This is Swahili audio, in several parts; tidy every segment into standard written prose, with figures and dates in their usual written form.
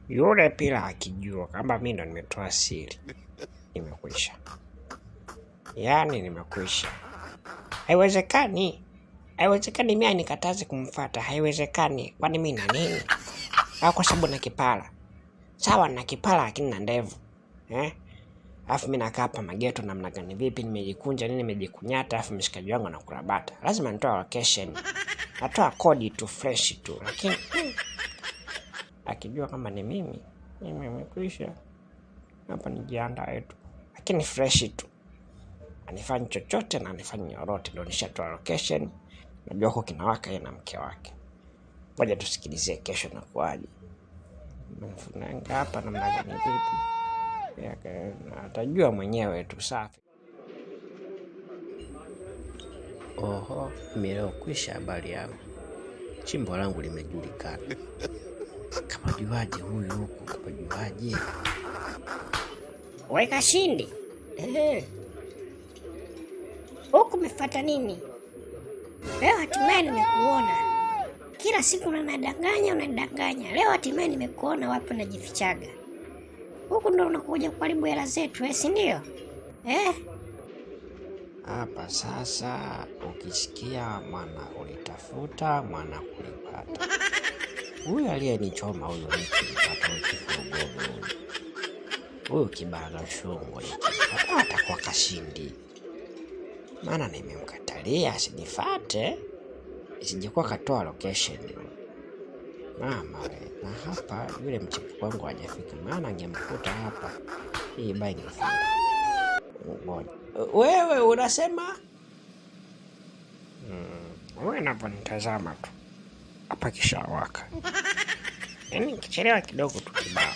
Yule pila akijua kwamba mimi ndo nimetoa siri, nimekwisha. Yaani nimekwisha. Haiwezekani. Haiwezekani mimi anikataze kumfuata, haiwezekani. Kwani mimi na nini? Au kwa sababu na kipara. Sawa na kipara lakini na ndevu. Eh? Alafu mimi nakaa hapa mageto namna gani vipi, nimejikunja nini, nimejikunyata, alafu mshikaji wangu anakurabata. Lazima nitoa location. Natoa kodi tu fresh tu, lakini akijua kama ni mimi, mimi nimekwisha. Hapa nijiandae tu. Lakini fresh tu. Anifanyi chochote na anifanyi lolote, ndio nishatoa location. Najua huko kinawaka yeye na mke wake. Ngoja tusikilizie kesho na kuaje. Mfunanga hapa namna gani vipi? Atajua mwenyewe tu. Safi. Oho, mimi leo kwisha habari yangu. Chimbo langu limejulikana. Kapajuaje huyu huku, kapajuaje? Weka shindi. Huku umefuata nini? Leo hatimaye nimekuona. Kila siku unanidanganya, unanidanganya. Leo hatimaye nimekuona wapi unajifichaga. Huku ndo unakuja kuharibu hela zetu, si ndio? Hapa sasa ukisikia mwana ulitafuta, mwana kulipata. Huyu aliyenichoma huyu nikipata huyu kifurugogo huyu. Huyu kibaraga shungu nikipata atakuwa kashindi. Maana nimemkatalia asinifate. Isijekuwa katoa location. Mama we, na hapa yule mchipuko wangu hajafika, maana angemkuta hapa. Hii baa ingefunga. Ngoja. Wewe unasema? Wewe unaponitazama tu. Hapa kishawaka. Yaani nikichelewa kidogo tu kibao.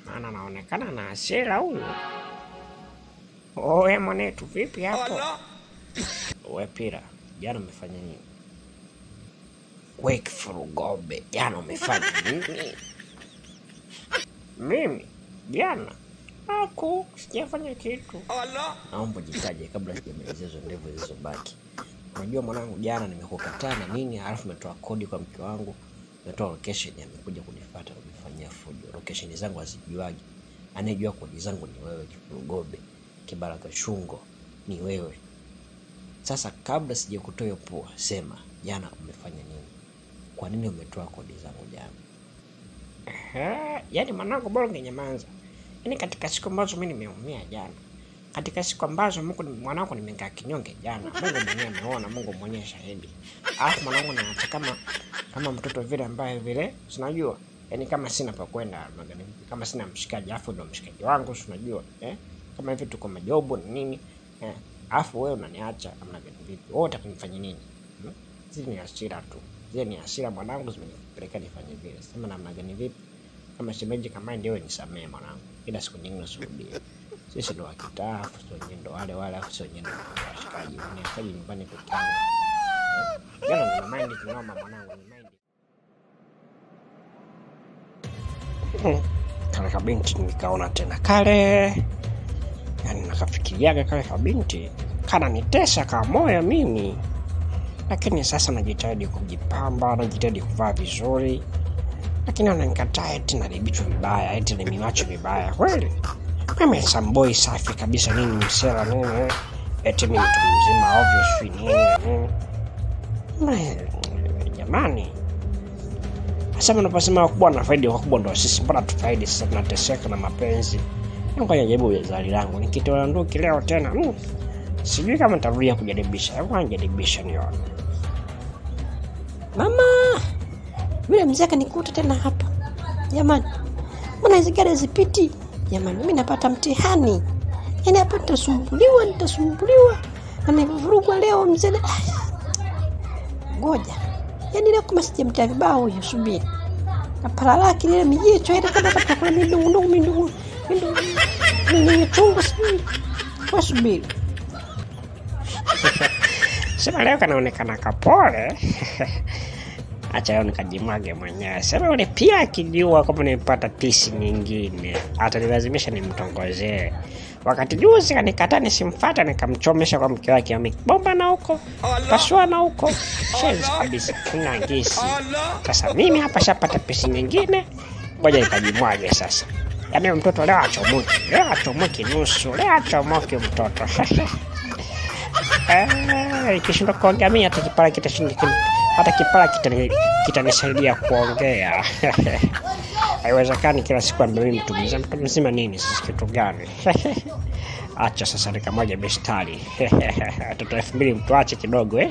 Maana naonekana na hasira huyu. Oe mwanetu vipi hapo? Oe pira, jana umefanya nini? We kifurugobe, jana umefanya nini? Mimi jana aku sijafanya kitu. Naomba jitaje kabla sijamalizia hizo ndevu zilizobaki. Unajua mwanangu, jana nimekukataa na nini, halafu umetoa kodi kwa mke wangu, umetoa location, amekuja kunifuata kunifanyia fujo. Location zangu hazijuagi. Anayejua kodi zangu ni wewe kifurugobe, kibaraka shungo ni wewe. Sasa kabla sijakutoa hiyo pua, sema jana umefanya nini? Kwa nini umetoa kodi zangu jana? Yaani mwanangu bora ungenyamaza. Yaani katika siku ambazo mimi nimeumia jana, katika siku ambazo Mungu mwanangu nimekaa kinyonge jana, Mungu mwenyewe ameona, Mungu mwenyewe shahidi. Alafu mwanangu naacha kama mtoto vile ambaye vile, si unajua? Yaani kama sina pa kwenda, kama sina mshikaji, alafu ndo mshikaji wangu, si unajua? Kama hivi tuko majobo na nini? Alafu wewe unaniacha namna gani vipi? Wewe utakunifanya nini? Zile ni hasira tu. Zile ni hasira mwanangu zimenipeleka nifanye vile. Sema namna gani vipi? Kama shemeji kama ndio nisamee mwanangu. Ila siku nyingine usirudie. Sisi ndo wakitaa, afu sio wenyewe ndo wale wale, afu sio wenyewe ndo washikaji. Unahitaji nyumbani peke yangu. Jana nina mind kinoma mwanangu, ni mind. Kale kabinti nikaona tena kale. Yaani nakafikiriaga kale kabinti kananitesa kama moyo mimi. Lakini sasa najitahidi kujipamba, najitahidi kuvaa vizuri. Lakini wananikataa eti nalibishwa vibaya, eti nimiwacho vibaya. Kweli? Mimi samboi safi kabisa, nini msela nini? Eti mimi mtu mzima ovyo sijui nini nini. Jamani. Sasa mnaposema wakubwa na faidi, wakubwa ndo sisi, mbona tufaidi sasa tunateseka na mapenzi? Ngoja nijaribu zali langu. Nikitoa nduki leo tena, sijui kama nitarudia kujaribisha. Hebu nijaribisha nione. Mama, yule mzee akanikuta tena hapa. Jamani, mbona hizi gari hazipiti? Jamani, mimi napata mtihani. Yaani hapa nitasumbuliwa, nitasumbuliwa. Na nimevurugwa leo mzee. Ngoja. Yaani leo kama sijamtia vibao huyu, subiri. Na pala lake lile mijicho ile kama kama midungu midungu midungu. Mimi chungu sijui. Kwa subiri. Sema leo kanaonekana kapole. Acha leo nikajimwage mwenyewe. Sema yule pia akijua kwamba nimepata pisi nyingine, atanilazimisha nimtongozee. Wakati juzi kanikataa nisimfuate, nikamchomesha kwa mke wake, amebomba na huko, pasua na huko. Shenzi kabisa, kuna ngisi. Sasa mimi hapa shapata pisi nyingine. Ngoja nikajimwage sasa. Yaani mtoto leo achomoki, leo achomoki nusu, leo achomoki mtoto. Ikishindwa kuongea mimi hata kipara kitashinda, hata kipara kitanisaidia kuongea. Haiwezekani kila siku ambaye mimi mtu mzima, mtu mzima nini sasa, kitu gani? Acha sasa nikamwaje mistari. Watoto 2000 mtuache kidogo eh.